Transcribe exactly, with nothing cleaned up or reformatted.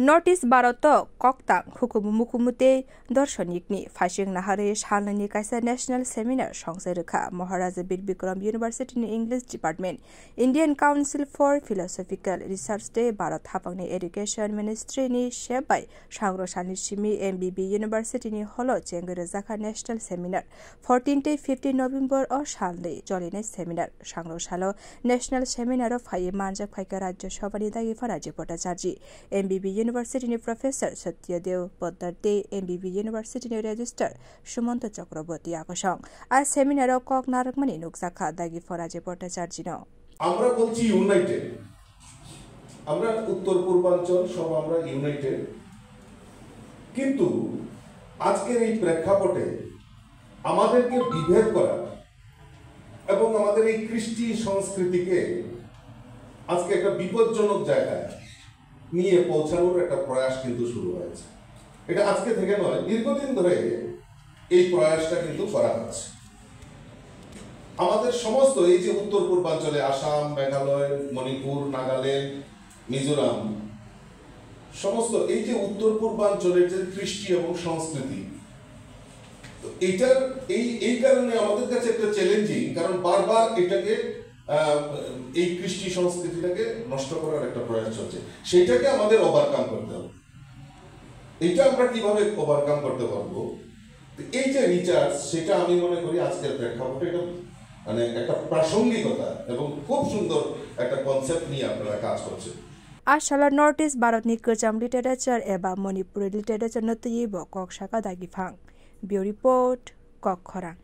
North East Bharat o koktang hukumu mukumu tei dorsonik ni phaising naharwi salnwi ni kaisa national seminar songchai rwkha Maharaja Bir Bikram University ni English Department, Indian Council for Philosophical Research tei Bharat haphang ni Education Ministry ni sep bai sangro salni simi M B B University ni holo chengwi rwjakha national seminar. Fourteen tei fifteen November o salnwi cholinai seminar. Sangro salo national seminar o phaiwi manjak phaikha Rajya Sabha ni dagi Pharajit Bhattacharjee, M B B University ni Professor Satyadev Poddar tei M B B University ni Registrar Sumanta Chakraborty yakosong. A seminar o kok narwkmani nukjakha dagi Pharajit Bhattacharjee no. আমরা বলছি ইউনাইটেড, আমরা উত্তর পূর্বাঞ্চল সব আমরা ইউনাইটেড, কিন্তু আজকের এই প্রেক্ষাপটে আমাদেরকে বিভেদ করা এবং আমাদের এই কৃষ্টি সংস্কৃতিকে আজকে একটা বিপজ্জনক জায়গায় নিয়ে পৌঁছানোর একটা প্রয়াস কিন্তু শুরু হয়েছে। এটা আজকে থেকে নয়, দীর্ঘদিন ধরে এই প্রয়াসটা কিন্তু করা হচ্ছে। আমাদের সমস্ত এই যে উত্তর পূর্বাঞ্চলে আসাম, মেঘালয়, মণিপুর, নাগাল্যান্ড, মিজোরাম, সমস্ত এই যে উত্তর পূর্বাঞ্চলের যে কৃষ্টি এবং সংস্কৃতি, তো এইটার এই এই কারণে আমাদের কাছে একটা চ্যালেঞ্জিং, কারণ বারবার এটাকে আহ, এই কৃষ্টি সংস্কৃতিটাকে নষ্ট করার একটা প্রয়াস চলছে, সেটাকে আমাদের ওভারকাম করতে হবে। এটা আমরা কিভাবে ওভারকাম করতে পারবো? তো এই যে রিসার্চ, সেটা আমি মনে করি আজকের প্রেক্ষাপটে এটা মানে একটা প্রাসঙ্গিকতা এবং খুব সুন্দর একটা কনসেপ্ট নিয়ে আপনারা কাজ করছেন। A salo North East Bharat ni kwcham literature eba Manipuri literature no twiwi bo kok saka dagi phang. Bureau Report, Kok Khorang.